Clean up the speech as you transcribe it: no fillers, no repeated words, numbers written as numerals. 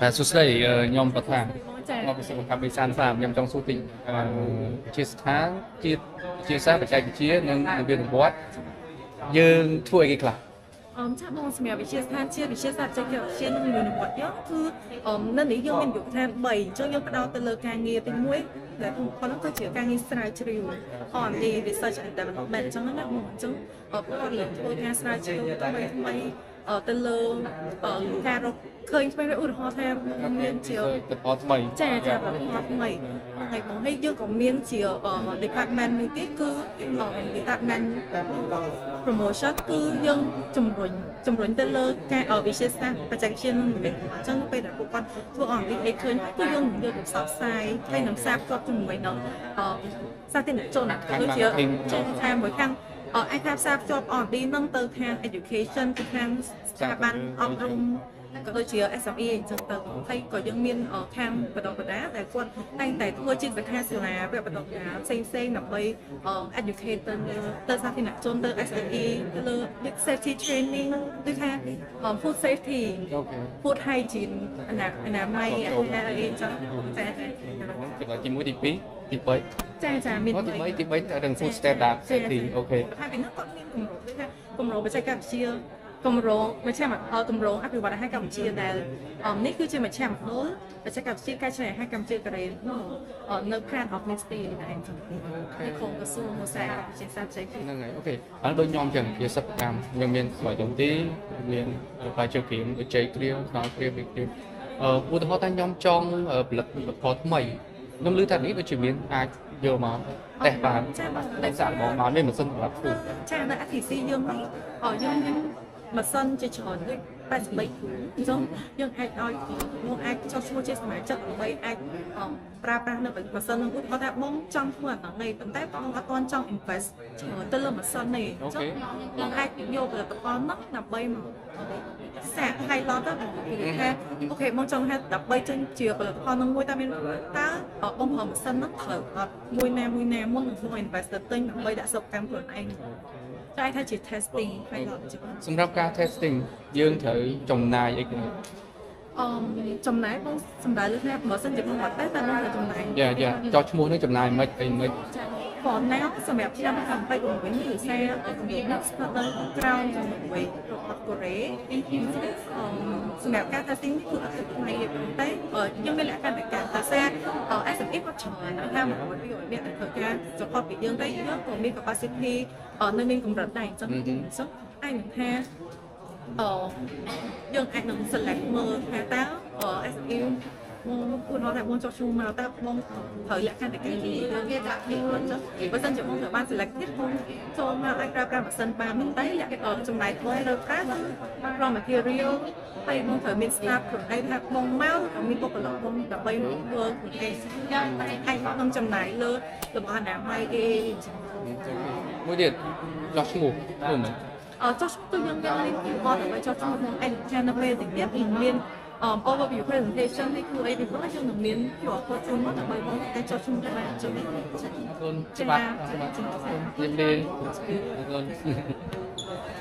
បាទសួស្តីខ្ញុំប្រថា ចា មកពីសិប្បកម្មបេសានហ្វាមខ្ញុំចង់សួរតិចជាស្ថានជាតិវិទ្យាសាស្ត្របច្ចេកវិទ្យានិងនវានុវត្តន៍យើងធ្វើអីគេខ្លះ អមចាបងសម្រាប់វិទ្យាស្ថានជាតិវិទ្យាសាស្ត្របច្ចេកវិទ្យានិងនវានុវត្តន៍យើងគឺអមនៅនេះយើងមានយុទ្ធសាស្ត្រ3អញ្ចឹងយើងផ្ដោតទៅលើការងារទី1ដែលផលនោះគឺជាការងារស្រាវជ្រាវ R&D research and development អញ្ចឹងណាបងអញ្ចឹងគាត់លើធ្វើការស្រាវជ្រាវថ្មីថ្មីទៅលើការរកឃើញថ្មីឧទាហរណ៍ថាមានជា ផលិតផលថ្មី ចាចាផលិតផលថ្មីហើយបងហើយយើងក៏មានជា department មួយទៀតគឺ department promotion គឺយើងជំរុញទៅលើការវិទ្យាសាស្ត្របច្ចេកវិទ្យានិងអញ្ចឹងពេលដែលពួកគាត់ធ្វើ R&D អីឃើញគឺយើងយកទៅផ្សព្វផ្សាយហើយនឹងផ្សារភ្ជាប់ជាមួយនឹងសាធារណជនដូចជាចាខាងមួយខាងអាចថាផ្សារភ្ជាប់ R&D នឹងទៅខាង education ទៅខាងស្ថាប័នអប់រំក៏ដូចជា SME អញ្ចឹងទៅហើយក៏យើងមានខាងបណ្ដុះបណ្ដាលដែលគាត់តែងតែធ្វើជាសិក្ខាសាលាវគ្គបណ្ដុះបណ្ដាលផ្សេងផ្សេងដើម្បី educate ទៅលើទៅសាធារណជនទៅ SME ទៅលើ safety training ដូចថា food safety okay food hygiene អនាម័យអាហារអីអញ្ចឹងចាចា ចំណុចទី1ទី2ទី3 ចាចាមាន ទី3ទី3រឿង food standard safety okay ហើយពីនោះគាត់មានគម្រោងដូចថាគម្រោងបច្ចេកវិទ្យាគម្រោងមជ្ឈមណ្ឌលគម្រោងអភិវឌ្ឍអាហារកម្ពុជាដែលនេះគឺជាមជ្ឈមណ្ឌលបច្ចេកវិទ្យាកែច្នៃអាហារកម្ពុជាកូរ៉េនៅ part of MESTI ដែរអញ្ចឹងនេះក្នុងក្រសួងឧស្សាហកម្មវិទ្យាសាស្ត្របច្ចេកវិទ្យា ហ្នឹងហើយ okay ហើយដូចខ្ញុំចឹងជាសិប្បកម្មខ្ញុំមានស្បែកជើងទីមានផ្លែឈើក្រៀមដូចចេកក្រៀមខ្នុរក្រៀមមីក្រៀមឧទាហរណ៍ថាខ្ញុំចង់ផលិតផលថ្មីខ្ញុំឮថានេះដូចជាមានអាចយកមកតេស្តបាន ចាបាទ តែសាកល្បងបានមានម៉ាស៊ីនសម្រាប់ធ្វើ ចានៅ ATC យើងនេះយើងមានម៉ាស៊ីនជាច្រើនដូច83គ្រឿងអញ្ចឹងយើងអាចឲ្យមកអាចចុះឈ្មោះជាសមាជិកដើម្បីអាចប្រើប្រាស់នៅម៉ាស៊ីននឹងឧទាហរណ៍ថាបងចង់ធ្វើអាហ្នឹងឯងប៉ុន្តែបងអត់ទាន់ចង់ invest ច្រើនទៅលើម៉ាស៊ីនទេអញ្ចឹងបងអាចយកផលិតផលហ្នឹងដើម្បីមកសាក pilot ទៅបងគឺថា okay បងចង់ថាដើម្បីចេញជាផលិតផលហ្នឹងមួយតើមានតើបងប្រើម៉ាស៊ីនហ្នឹងត្រូវអត់មួយណាមួយណាមុននឹងបង invest ទៅទិញដើម្បីដាក់សិប្បកម្មខ្លួនឯងចែកថាជា testing pilot ជា សម្រាប់ការ testing យើងត្រូវចំណាយអីគេ អឺចំណាយបងសម្ដៅលើថាបើសិនជាបងអត់ទេតើបងត្រូវចំណាយ យ៉ាយ៉ាចោះឈ្មោះនឹងចំណាយមិនអីមិន ចា for now សម្រាប់ឆ្នាំ2026នេះគឺសារគម្រោងនេះស្ថិតនៅក្រោមជាមួយរបស់កូរ៉េអឺសម្រាប់ការ testing នេះគឺអត់គិតថ្លៃទេប៉ុន្តែយើងមានលក្ខណៈការតែសារ SME គាត់ច្រើនថា100 200នាក់ដែលធ្វើការ support ពីយើងតែយើងក៏មាន capacity នៅមានកម្រិតដែរអញ្ចឹងអញ្ចឹងអាចនឹងថាអឺយើងអាចនឹង select មើលថាតើ SME បងឧទាហរណ៍ថាបងចុះឈ្មោះមកតើបងត្រូវលក្ខខណ្ឌការគេដាក់នេះអញ្ចឹងបើសិនជាបងត្រូវបាន select ទៀតបងចូលមកអាចប្រើប្រាស់ម៉ាស៊ីនបានប៉ុន្តែលក្ខចំណាយបងត្រូវប្រើគឺ raw material ហើយបងត្រូវមាន staff ខ្លួនឯងថាបងមកក៏មានបុគ្គលិកបងដើម្បីមកធ្វើខ្លួនឯងអាចនឹងចំណាយលើរបស់អនាម័យគេអញ្ចឹង មួយទៀតចោះឈ្មោះធ្វើមិន អចុះគឺយើងមាន link QR ដើម្បីចុះឈ្មោះក្នុងឯកសារនៅពេលតិចទៀតមាន overview presentation នេះគឺអីពីព្រោះយើងនឹងមាន QR code ជូនមកដើម្បីបងអាចចុះឈ្មោះបានចុះ អរគុណច្បាស់អរគុណជំរាបលាអរគុណ។